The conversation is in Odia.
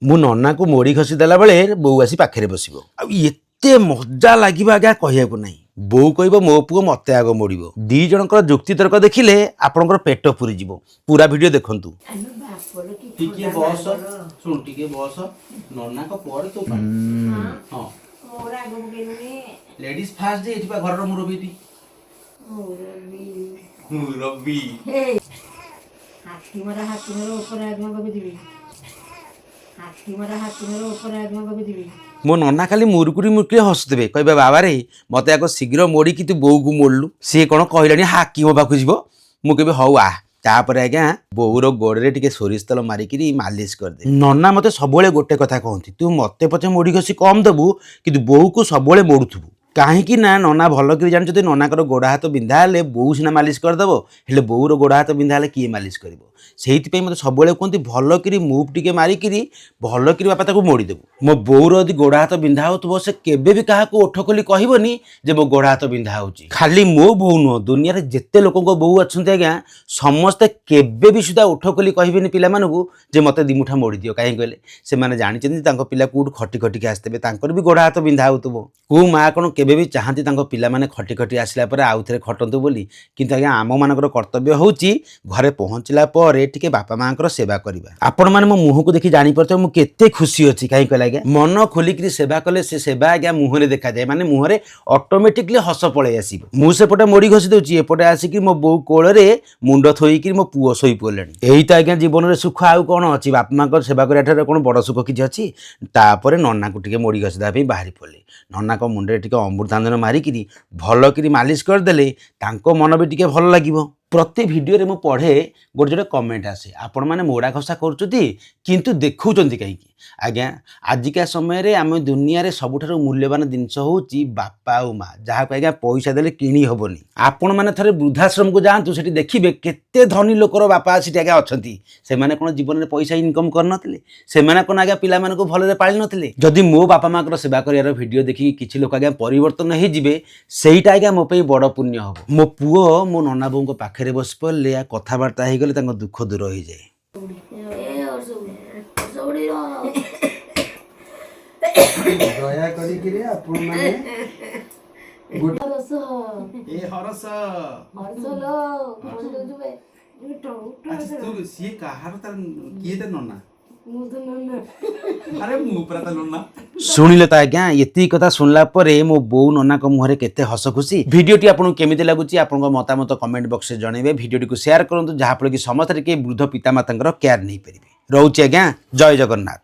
ମୁଁ ନନାକୁ ମୋଡ଼ି ଘଷି ଦେଲା ବେଳେ ବୋଉ ଆସି ପାଖରେ ବସିବ, ଆଉ ଏତେ ମଜା ଲାଗିବ ଆଜ୍ଞା କହିବାକୁ ନାହିଁ। ବୋଉ କହିବ, ମୋ ପୁଅ ମତେ ଆଗ ମୋଡ଼ିବ। ଦି ଜଣଙ୍କର ଯୁକ୍ତି ତର୍କ ଦେଖିଲେ ଆପଣଙ୍କର ପେଟ ପୁରିଯିବ। ପୁରା ଭିଡ଼ିଓ ଦେଖନ୍ତୁ। ଟିକେ ବସ, ଶୁଣ, ଟିକେ ବସ। ନନାଙ୍କ ପରେ ତୋ ପାଳି। ହଁ। ମୋର ଆଗ ପକେଇଲୁନି। ଲେଡିଜ ଫାଷ୍ଟ ଯେ, ଏଠି ବା ଘରର ମୁରବୀ ଏଠି। ମୁରବୀ। ମୁରବୀ। ହାତୀ ମରା ହାତୀ ମରା ଉପରେ ଆଗ ଯିବି। ହାତୀ ମରା ହାତୀ ମରା ଉପରେ ଆଗ ଯିବି। ମୋ ନନା ଖାଲି ମୁରୁକୁରି ମୁରୁକୁରି ହସୁଥିବେ। କହିବେ, ବାବାରେ, ମତେ ଆଗ ଶୀଘ୍ର ମୋଡ଼ିକି ତୁ ବୋଉକୁ ମୋଡ଼ିଲୁ। ସିଏ କ'ଣ କହିଲାଣି ହାକିମ ପାଖକୁ ଯିବ। ମୁଁ କହିବି, ହଉ ଆ। ତାପରେ ଆଜ୍ଞା ବୋଉର ଗୋଡ଼ରେ ଟିକେ ସୋରିଷ ତେଲ ମାରିକିରି ମାଲିସ କରିଦେ। ନନା ମତେ ସବୁବେଳେ ଗୋଟେ କଥା କହନ୍ତି, ତୁ ମତେ ପଛେ ମୋଡ଼ି ଘଷି କମ୍ ଦେବୁ, କିନ୍ତୁ ବୋଉକୁ ସବୁବେଳେ ମୋଡ଼ୁଥିବୁ। କାହିଁକି ନା ନନା ଭଲ କରି ଜାଣିଛନ୍ତି, ନନାଙ୍କର ଗୋଡ଼ ହାତ ବିନ୍ଧା ହେଲେ ବୋଉ ସିନା ମାଲିସ କରିଦେବ, ହେଲେ ବୋଉର ଗୋଡ଼ ହାତ ବିନ୍ଧା ହେଲେ କିଏ ମାଲିସ କରିବ? ସେଇଥିପାଇଁ ମୋତେ ସବୁବେଳେ କୁହନ୍ତି, ଭଲ କରି ମୁଭ୍ ଟିକେ ମାରିକିରି ଭଲ କରି ବାପା ତାକୁ ମୋଡ଼ିଦେବୁ। ମୋ ବୋଉର ଯଦି ଗୋଡ଼ ହାତ ବିନ୍ଧା ହେଉଥିବ, ସେ କେବେ ବି କାହାକୁ ଓଠ ଖୋଲି କହିବନି ଯେ ମୋ ଗୋଡ଼ ହାତ ବିନ୍ଧା ହେଉଛି। ଖାଲି ମୋ ବୋଉ ନୁହଁ, ଦୁନିଆରେ ଯେତେ ଲୋକଙ୍କ ବୋଉ ଅଛନ୍ତି ଆଜ୍ଞା, ସମସ୍ତେ କେବେ ବି ସୁଦ୍ଧା ଓଠ ଖୋଲି କହିବେନି ପିଲାମାନଙ୍କୁ ଯେ ମୋତେ ଦିମୁଠା ମୋଡ଼ି ଦିଅ। କାହିଁକି କହିଲେ ସେମାନେ ଜାଣିଛନ୍ତି ତାଙ୍କ ପିଲା କେଉଁଠୁ ଖଟି ଖଟିକି ଆସିଥିବେ, ତାଙ୍କର ବି ଗୋଡ଼ ହାତ ବିନ୍ଧା ହେଉଥିବ। କେଉଁ ମା କ'ଣ କେବେ ବି ଚାହାନ୍ତି ତାଙ୍କ ପିଲାମାନେ ଖଟି ଖଟି ଆସିଲା ପରେ ଆଉ ଥରେ ଖଟନ୍ତୁ ବୋଲି? କିନ୍ତୁ ଆଜ୍ଞା, ଆମମାନଙ୍କର କର୍ତ୍ତବ୍ୟ ହେଉଛି ଘରେ ପହଞ୍ଚିଲା ପରେ ଟିକେ ବାପା ମାଆଙ୍କର ସେବା କରିବା। ଆପଣମାନେ ମୋ ମୁହଁକୁ ଦେଖି ଜାଣିପାରୁଥିବେ ମୁଁ କେତେ ଖୁସି ଅଛି। କାହିଁକି କହିଲେ ଆଜ୍ଞା, ମନ ଖୋଲିକିରି ସେବା କଲେ ସେ ସେବା ଆଜ୍ଞା ମୁହଁରେ ଦେଖାଯାଏ, ମାନେ ମୁହଁରେ ଅଟୋମେଟିକଲି ହସ ପଳେଇ ଆସିବ। ମୁଁ ସେପଟେ ମୋଡ଼ି ଘଷି ଦେଉଛି, ଏପଟେ ଆସିକି ମୋ ବୋଉ କୋଳରେ ମୁଣ୍ଡ ଥୋଇକିରି ମୋ ପୁଅ ଶୋଇ ପଡ଼ିଲାଣି। ଏଇ ତ ଆଜ୍ଞା ଜୀବନରେ ସୁଖ, ଆଉ କ'ଣ ଅଛି? ବାପା ମାଆଙ୍କର ସେବା କରିବା ଠାରୁ କ'ଣ ବଡ଼ ସୁଖ କିଛି ଅଛି? ତାପରେ ନନାକୁ ଟିକେ ମୋଡ଼ି ଘଷି ଦେବା ପାଇଁ ବାହାରି ପଡ଼ିଲି। ନନାଙ୍କ ମୁଣ୍ଡରେ ଟିକେ ଅମୃତାଞ୍ଜନ ମାରିକିରି ଭଲ କରି ମାଲିସ କରିଦେଲେ ତାଙ୍କ ମନ ବି ଟିକେ ଭଲ ଲାଗିବ। ପ୍ରତି ଭିଡ଼ିଓରେ ମୁଁ ପଢ଼େ, ଗୋଟେ ଗୋଟେ କମେଣ୍ଟ ଆସେ, ଆପଣମାନେ ମୋଡ଼ା ଘଷା କରୁଛନ୍ତି କିନ୍ତୁ ଦେଖାଉଛନ୍ତି କାହିଁକି? ଆଜ୍ଞା, ଆଜିକା ସମୟରେ ଆମ ଦୁନିଆରେ ସବୁଠାରୁ ମୂଲ୍ୟବାନ ଜିନିଷ ହେଉଛି ବାପା ଆଉ ମା, ଯାହାକୁ ଆଜ୍ଞା ପଇସା ଦେଲେ କିଣି ହେବନି। ଆପଣମାନେ ଥରେ ବୃଦ୍ଧାଶ୍ରମକୁ ଯାଆନ୍ତୁ, ସେଠି ଦେଖିବେ କେତେ ଧନୀ ଲୋକର ବାପା ସେଠି ଆଜ୍ଞା ଅଛନ୍ତି। ସେମାନେ କ'ଣ ଜୀବନରେ ପଇସା ଇନକମ୍ କରିନଥିଲେ? ସେମାନେ କ'ଣ ଆଜ୍ଞା ପିଲାମାନଙ୍କୁ ଭଲରେ ପାଳି ନଥିଲେ? ଯଦି ମୋ ବାପା ମାଆଙ୍କର ସେବା କରିବାର ଭିଡ଼ିଓ ଦେଖିକି କିଛି ଲୋକ ଆଜ୍ଞା ପରିବର୍ତ୍ତନ ହେଇଯିବେ, ସେଇଟା ଆଜ୍ଞା ମୋ ପାଇଁ ବଡ଼ ପୁଣ୍ୟ ହେବ। ମୋ ପୁଅ ମୋ ନନା ବୋଉଙ୍କ ପାଖରେ ବସି ପଡ଼ିଲେ, କଥାବାର୍ତ୍ତା ହେଇଗଲେ ତାଙ୍କ ଦୁଃଖ ଦୂର ହେଇଯାଏ। ଏ ହର୍ଷ, ହର୍ଷ ବୁଢ଼ୀର। ଦୟା କରିକିରି ଆପଣମାନେ ଗୋଟେ ହରସ। ଏ ହରସ। ହରସ ଲୋ, କଣ ଦଉଛୁ ବେ? ଉଠ ଉଠ। ଆଚ୍ଛା, ତୁ ସିଏ କାହାର, ତାର କିଏ ତା ନନା? ମୁଁ ତ ନନା। ଆରେ, ମୁଁ ପରା ତା ନନା। ଶୁଣିଲେ ତ ଆଜ୍ଞା, ଏତିକି କଥା ଶୁଣିଲା ପରେ ମୋ ବୋଉ ନନାଙ୍କ ମୁହଁରେ କେତେ ହସ ଖୁସି। ଭିଡ଼ିଓଟି ଆପଣଙ୍କୁ କେମିତି ଲାଗୁଛି, ଆପଣଙ୍କ ମତାମତ କମେଣ୍ଟ ବକ୍ସରେ ଜଣାଇବେ। ଭିଡ଼ିଓଟିକୁ ସେୟାର କରନ୍ତୁ, ଯାହାଫଳରେ କି ସମସ୍ତେ ଟିକେ ବୃଦ୍ଧ ପିତାମାତାଙ୍କର କେୟାର ନେଇପାରିବେ। ରହୁଛି ଆଜ୍ଞା, ଜୟ ଜଗନ୍ନାଥ।